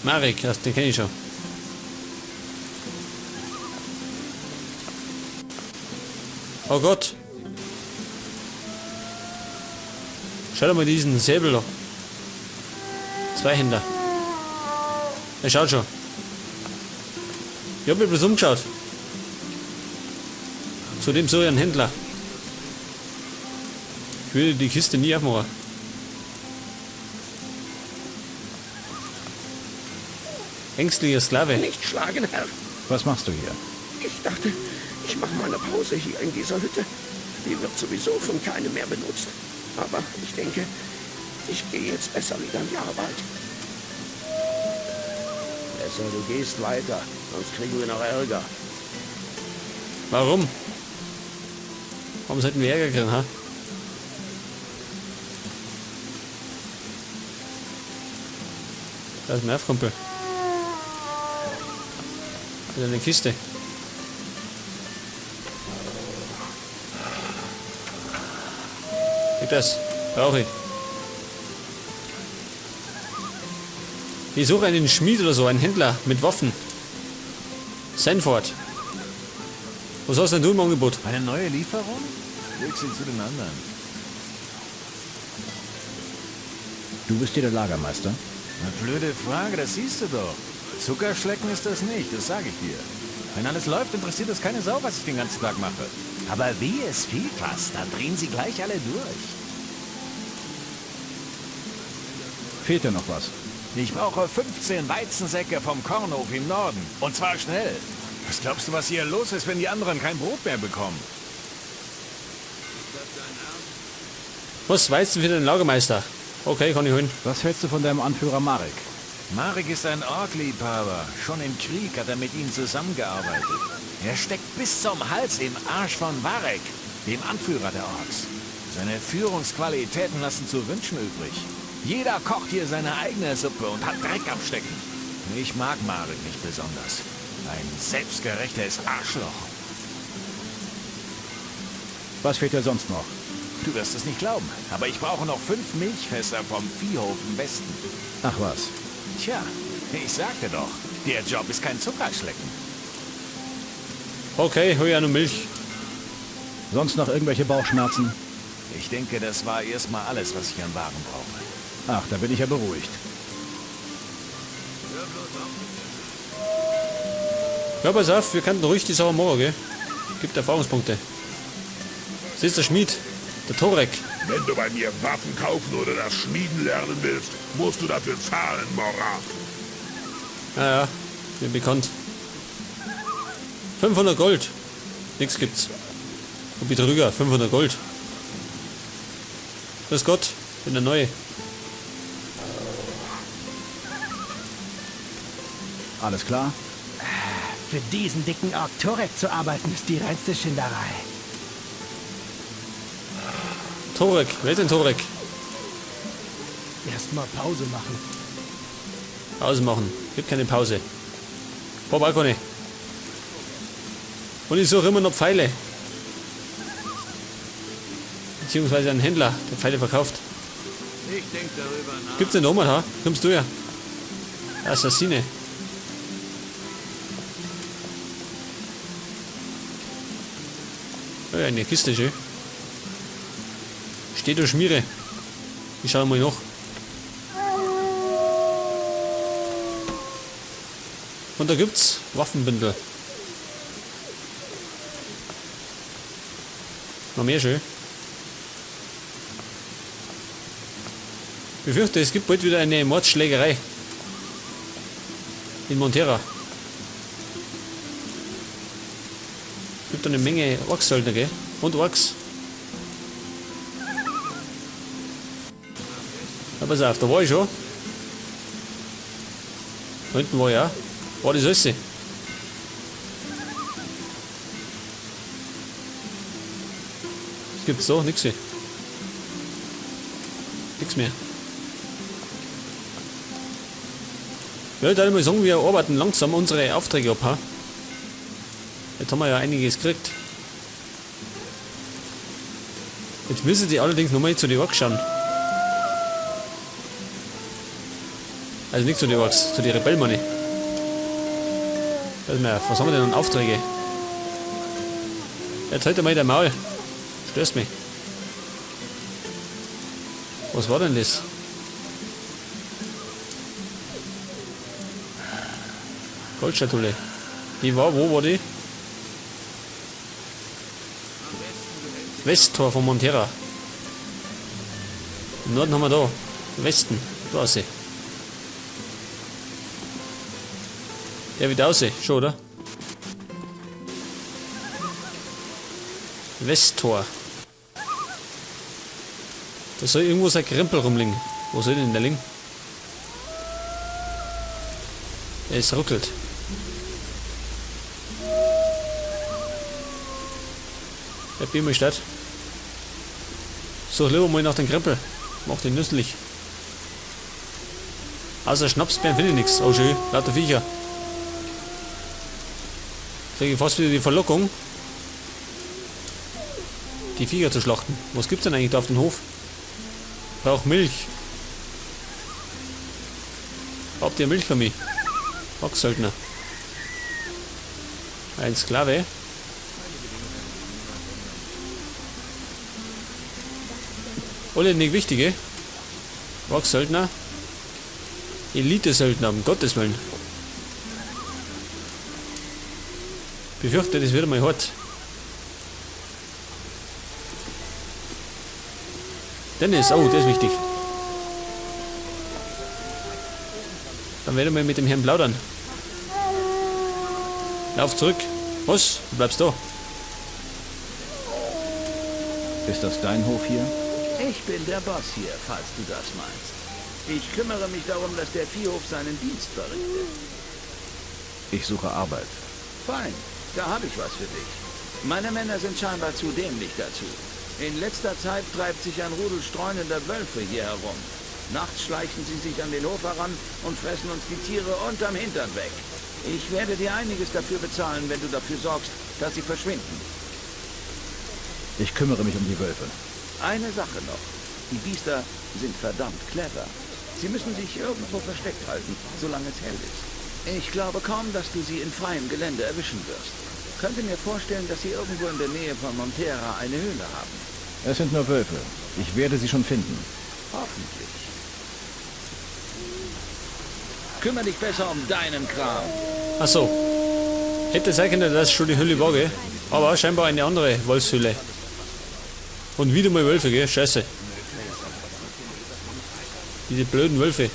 Marek, ach, den kenne ich schon. Oh Gott. Schau dir mal diesen Säbel da. Zweihänder. Er schaut schon. Ich hab mich bloß umgeschaut. Zudem so ein Händler. Ich würde die Kiste nie aufmachen. Ängstlicher Sklave. Nicht schlagen, Herr. Was machst du hier? Ich dachte, ich mache mal eine Pause hier in dieser Hütte. Die wird sowieso von keinem mehr benutzt. Aber ich denke, ich gehe jetzt besser wieder an die Arbeit. Besser, du gehst weiter, sonst kriegen wir noch Ärger. Warum? Warum sollten wir Ärger kriegen, ha? Da ist mein Kumpel. Das ist eine Kiste. Gib das. Brauche ich. Ich suche einen Schmied oder so, einen Händler mit Waffen. Sanford. Was hast denn du im Angebot? Eine neue Lieferung? Leg sie zu den anderen. Du bist hier der Lagermeister? Eine blöde Frage, das siehst du doch. Zuckerschlecken ist das nicht, das sage ich dir. Wenn alles läuft, interessiert es keine Sau, was ich den ganzen Tag mache. Aber wie es fehlt was, dann drehen sie gleich alle durch. Fehlt dir noch was? Ich brauche 15 Weizensäcke vom Kornhof im Norden. Und zwar schnell. Was glaubst du, was hier los ist, wenn die anderen kein Brot mehr bekommen? Was Weizen für den Lagermeister? Okay, kann ich holen. Was hältst du von deinem Anführer Marek? Marek ist ein Ork-Liebhaber. Schon im Krieg hat er mit ihnen zusammengearbeitet. Er steckt bis zum Hals im Arsch von Varek, dem Anführer der Orks. Seine Führungsqualitäten lassen zu wünschen übrig. Jeder kocht hier seine eigene Suppe und hat Dreck am Stecken. Ich mag Marek nicht besonders. Ein selbstgerechtes Arschloch. Was fehlt dir sonst noch? Du wirst es nicht glauben, aber ich brauche noch 5 Milchfässer vom Viehhof im Westen. Ach was. Tja, ich sagte doch, der Job ist kein Zuckerschlecken. Okay, hol ja nur Milch. Sonst noch irgendwelche Bauchschmerzen? Ich denke, das war erstmal alles, was ich an Waren brauche. Ach, da bin ich ja beruhigt. Ja, pass auf, wir könnten ruhig die Sache machen, gell? Gibt Erfahrungspunkte. Das ist der Schmied, der Torek. Wenn du bei mir Waffen kaufen oder das Schmieden lernen willst, musst du dafür zahlen, Mora. Ja, ja, mir bekannt. 500 Gold. Nix gibt's. Und Betrüger, 500 Gold. Grüß Gott, bin der Neue. Alles klar? Für diesen dicken Ork Torek zu arbeiten, ist die reinste Schinderei. Torek, wer ist denn Torek? Erstmal Pause machen. Pause machen. Gibt keine Pause. Bob auch keine. Und ich suche immer noch Pfeile. Beziehungsweise einen Händler, der Pfeile verkauft. Ich denk darüber nach. Gibt's denn noch mal, ha? Kommst du ja? Assassine. Oh ja, eine Kiste, schön. Steht da Schmiere. Ich schaue mal nach. Und da gibt's Waffenbündel. Noch mehr schön. Ich befürchte, es gibt bald wieder eine Mordschlägerei. In Montera. Es gibt eine Menge Orks-Söldner, gell? Und Orks. Na, pass auf, da war ich schon. Da hinten war ich auch. War das alles? Es gibt so nix. Nix mehr. Ja, ich würde mal sagen, wir arbeiten langsam unsere Aufträge ab. Ha? Jetzt haben wir ja einiges gekriegt. Jetzt müssen die allerdings nochmal zu den Orks schauen. Also nicht zu den Orks, zu den Rebellen, meine ich. Pass mal auf, was haben wir denn an Aufträge? Jetzt halt einmal dein Maul. Störst mich. Was war denn das? Goldschatulle. Die war, wo war die? Westtor von Montera. Im Norden haben wir da. Westen. Da ist sie. Der wird aussehen, schon, oder? Westtor. Da soll irgendwo sein Krempel rumliegen. Wo soll denn der liegen? Es ruckelt. Der Bimmelstadt. Such lieber mal nach dem Krempel. Mach den nüsslich. Außer Schnapsbeeren finde ich nichts. Oh schön, lauter Viecher. Kriege ich fast wieder die Verlockung, die Viecher zu schlachten. Was gibt's denn eigentlich da auf dem Hof? Brauch Milch. Habt ihr Milch für mich? Orksöldner. Ein Sklave. Alle nicht wichtige. Orksöldner. Elite-Söldner, um Gottes Willen. Befürchte, das wird mal hart. Dennis, oh, der ist wichtig. Dann werden wir mit dem Herrn plaudern. Lauf zurück. Was? Du bleibst da. Ist das dein Hof hier? Ich bin der Boss hier, falls du das meinst. Ich kümmere mich darum, dass der Viehhof seinen Dienst verrichtet. Ich suche Arbeit. Fein, da habe ich was für dich. Meine Männer sind scheinbar zu dämlich dazu. In letzter Zeit treibt sich ein Rudel streunender Wölfe hier herum. Nachts schleichen sie sich an den Hof heran und fressen uns die Tiere unterm Hintern weg. Ich werde dir einiges dafür bezahlen, wenn du dafür sorgst, dass sie verschwinden. Ich kümmere mich um die Wölfe. Eine Sache noch. Die Biester sind verdammt clever. Sie müssen sich irgendwo versteckt halten, solange es hell ist. Ich glaube kaum, dass du sie in freiem Gelände erwischen wirst. Könnte mir vorstellen, dass sie irgendwo in der Nähe von Montera eine Höhle haben. Es sind nur Wölfe. Ich werde sie schon finden. Hoffentlich. Kümmere dich besser um deinen Kram. Ach so. Hätte sein können, dass es schon die Höhle war, gell? Aber scheinbar eine andere Wolfshöhle. Und wieder mal Wölfe, gell? Scheiße. Diese blöden Wölfe.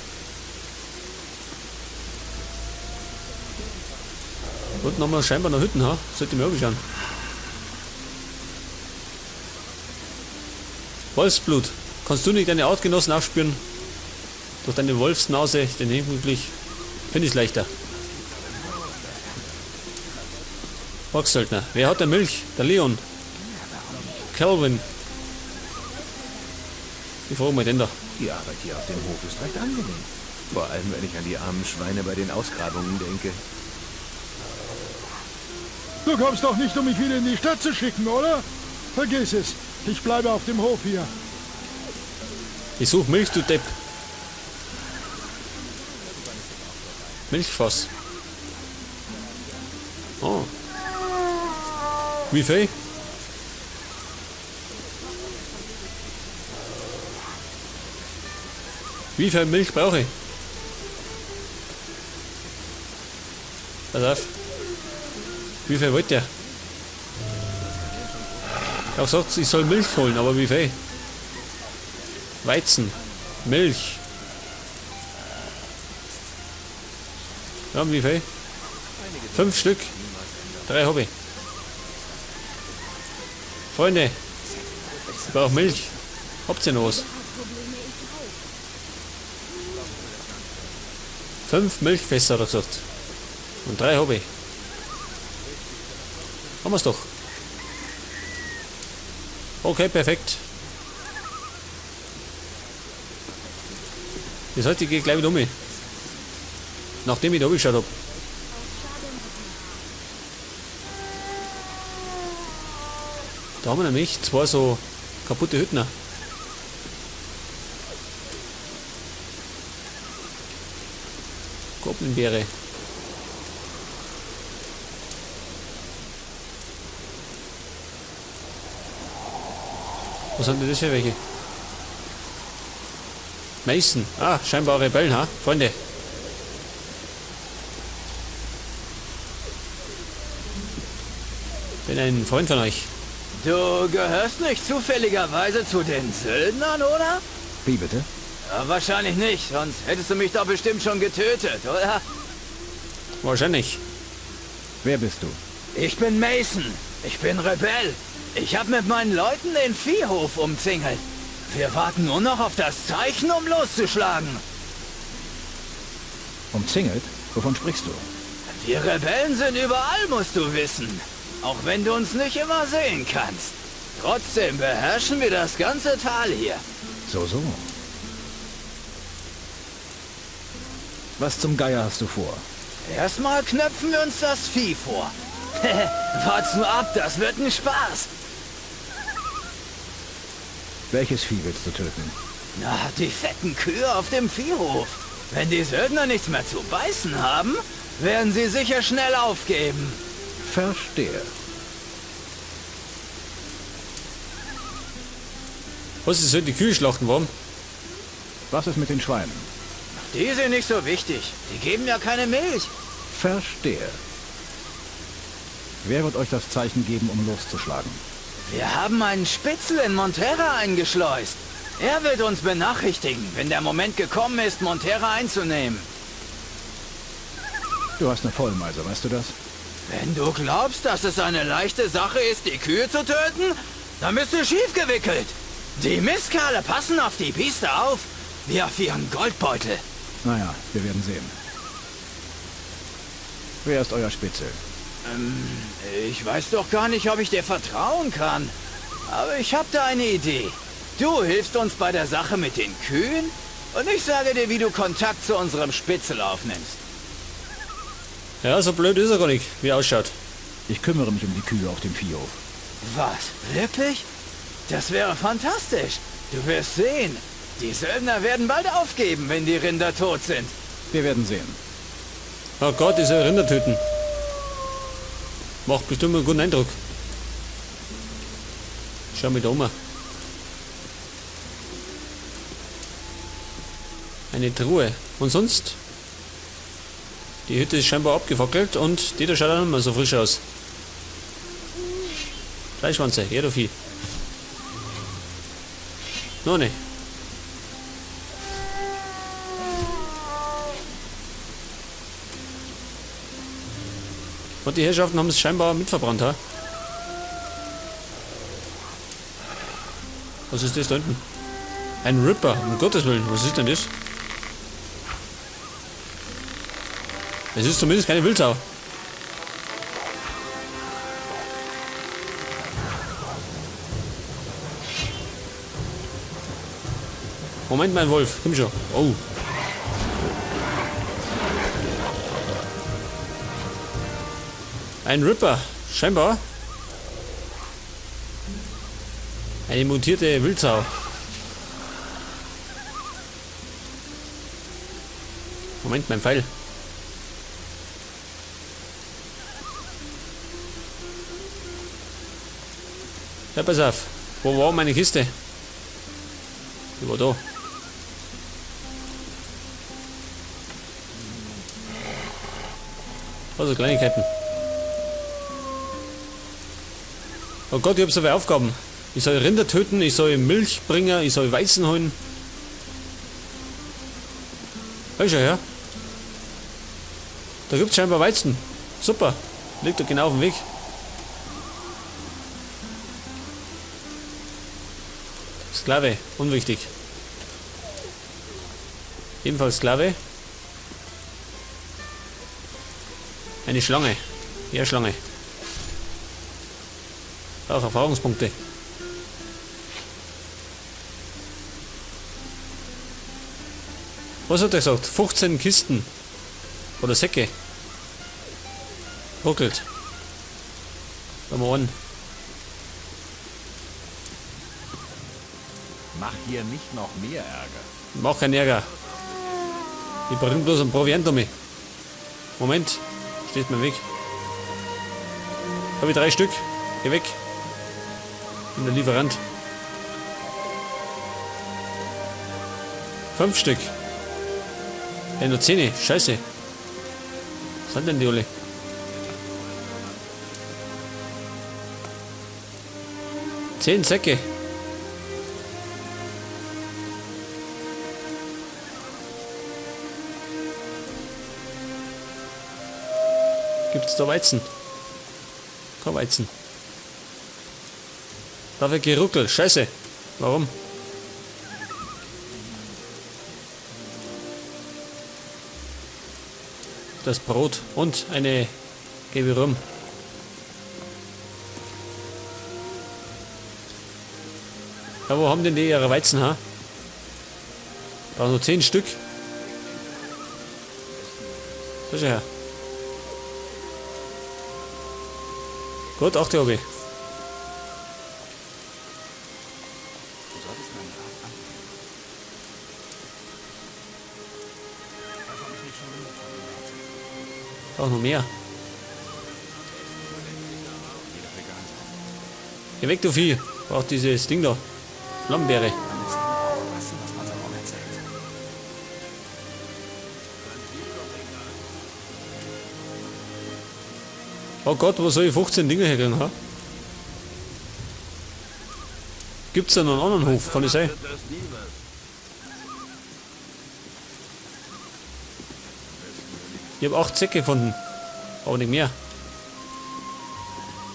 Unten haben wir scheinbar noch Hütten, ha? Sollte ich mir anschauen. Wolfsblut. Kannst du nicht deine Artgenossen aufspüren? Durch deine Wolfsnase, den hoffentlich finde ich leichter. Orksöldner. Wer hat der Milch? Der Leon. Calvin. Ich frage mal den da. Die Arbeit hier auf dem Hof ist recht angenehm. Vor allem, wenn ich an die armen Schweine bei den Ausgrabungen denke. Du kommst doch nicht, um mich wieder in die Stadt zu schicken, oder? Vergiss es. Ich bleibe auf dem Hof hier. Ich suche Milch, du Depp. Milchfass. Oh. Wie viel? Wie viel Milch brauche ich? Pass auf. Wie viel wollt der? Er sagt, ich soll Milch holen, aber wie viel? Weizen. Milch. Ja, wie viel? 5 Stück. 3 habe ich. Freunde, ich brauche Milch. Habt ihr noch was? 5 Milchfässer, hat er gesagt. Und 3 habe ich. Haben wir's doch. Okay, perfekt. Das heißt, ich gehe gleich wieder um. Nachdem ich da geschaut hab. Da haben wir nämlich 2 so kaputte Hütten. Goblinbeere. Was sind denn das für welche? Mason. Ah, scheinbar Rebellen, ha? Freunde. Bin ein Freund von euch. Du gehörst nicht zufälligerweise zu den Söldnern, oder? Wie bitte? Ja, wahrscheinlich nicht, sonst hättest du mich doch bestimmt schon getötet, oder? Wahrscheinlich. Wer bist du? Ich bin Mason. Ich bin Rebell. Ich habe mit meinen Leuten den Viehhof umzingelt. Wir warten nur noch auf das Zeichen, um loszuschlagen. Umzingelt? Wovon sprichst du? Wir Rebellen sind überall, musst du wissen. Auch wenn du uns nicht immer sehen kannst. Trotzdem beherrschen wir das ganze Tal hier. So, so. Was zum Geier hast du vor? Erstmal knöpfen wir uns das Vieh vor. Wart's nur ab, das wird ein Spaß. Welches Vieh willst du töten? Na, die fetten Kühe auf dem Viehhof. Wenn die Söldner nichts mehr zu beißen haben, werden sie sicher schnell aufgeben. Verstehe. Was ist soll die Kühe schlachten, warum? Was ist mit den Schweinen? Die sind nicht so wichtig. Die geben ja keine Milch. Verstehe. Wer wird euch das Zeichen geben, um loszuschlagen? Wir haben einen Spitzel in Monterra eingeschleust. Er wird uns benachrichtigen, wenn der Moment gekommen ist, Monterra einzunehmen. Du hast eine Vollmeise, weißt du das? Wenn du glaubst, dass es eine leichte Sache ist, die Kühe zu töten, dann bist du schiefgewickelt. Die Mistkerle passen auf die Biester auf, wie auf ihren Goldbeutel. Naja, wir werden sehen. Wer ist euer Spitzel? Ich weiß doch gar nicht, ob ich dir vertrauen kann. Aber ich habe da eine Idee. Du hilfst uns bei der Sache mit den Kühen und ich sage dir, wie du Kontakt zu unserem Spitzel aufnimmst. Ja, so blöd ist er gar nicht, wie er ausschaut. Ich kümmere mich um die Kühe auf dem Viehhof. Was, wirklich? Das wäre fantastisch. Du wirst sehen. Die Söldner werden bald aufgeben, wenn die Rinder tot sind. Wir werden sehen. Oh Gott, ich soll Rinder töten. Macht bestimmt einen guten Eindruck. Schau mich da um. Eine Truhe. Und sonst? Die Hütte ist scheinbar abgefackelt und die da schaut auch nicht mehr so frisch aus. Fleischwanze, ja du Vieh. Noch nicht. Und die Herrschaften haben es scheinbar mitverbrannt, ha? Was ist das da hinten? Ein Ripper, um Gottes Willen, was ist denn das? Es ist zumindest keine Wildsau. Moment, mein Wolf, komm schon. Oh. Ein Ripper, scheinbar. Eine mutierte Wildsau. Moment, mein Pfeil. Ja, pass auf. Wo war meine Kiste? Die war da. Also Kleinigkeiten. Oh Gott, ich hab so viele Aufgaben. Ich soll Rinder töten, ich soll Milch bringen, ich soll Weizen holen. Hör schon her. Da gibt's scheinbar Weizen. Super. Liegt doch genau auf dem Weg. Sklave, unwichtig. Ebenfalls Sklave. Eine Schlange. Ja, Schlange. Auch Erfahrungspunkte. Was hat er gesagt? 15 Kisten. Oder Säcke. Ruckelt. Schau mal an. Mach hier nicht noch mehr Ärger. Mach keinen Ärger. Ich bring bloß ein Proviant um mich. Moment. Steht mir im Weg. Habe ich 3 Stück. Geh weg. Bin der Lieferant. 5 Stück. Ey, nur 10. Scheiße. Was sind denn die alle? 10 Säcke. Gibt's da Weizen? Kein Weizen. Da wird geruckelt. Scheiße. Warum? Das Brot und eine gebe rum. Ja, wo haben denn die ihre Weizen, ha? Da nur 10 Stück. Da schau her. Gut, 8 habe ich. Auch noch mehr. Geh weg, du Vieh. Braucht dieses Ding da. Flammenbeere. Oh Gott, wo soll ich 15 Dinger herkriegen, ha? Gibt's da noch einen anderen Hof? Kann das sein? Ich hab 8 Säcke gefunden. Aber nicht mehr.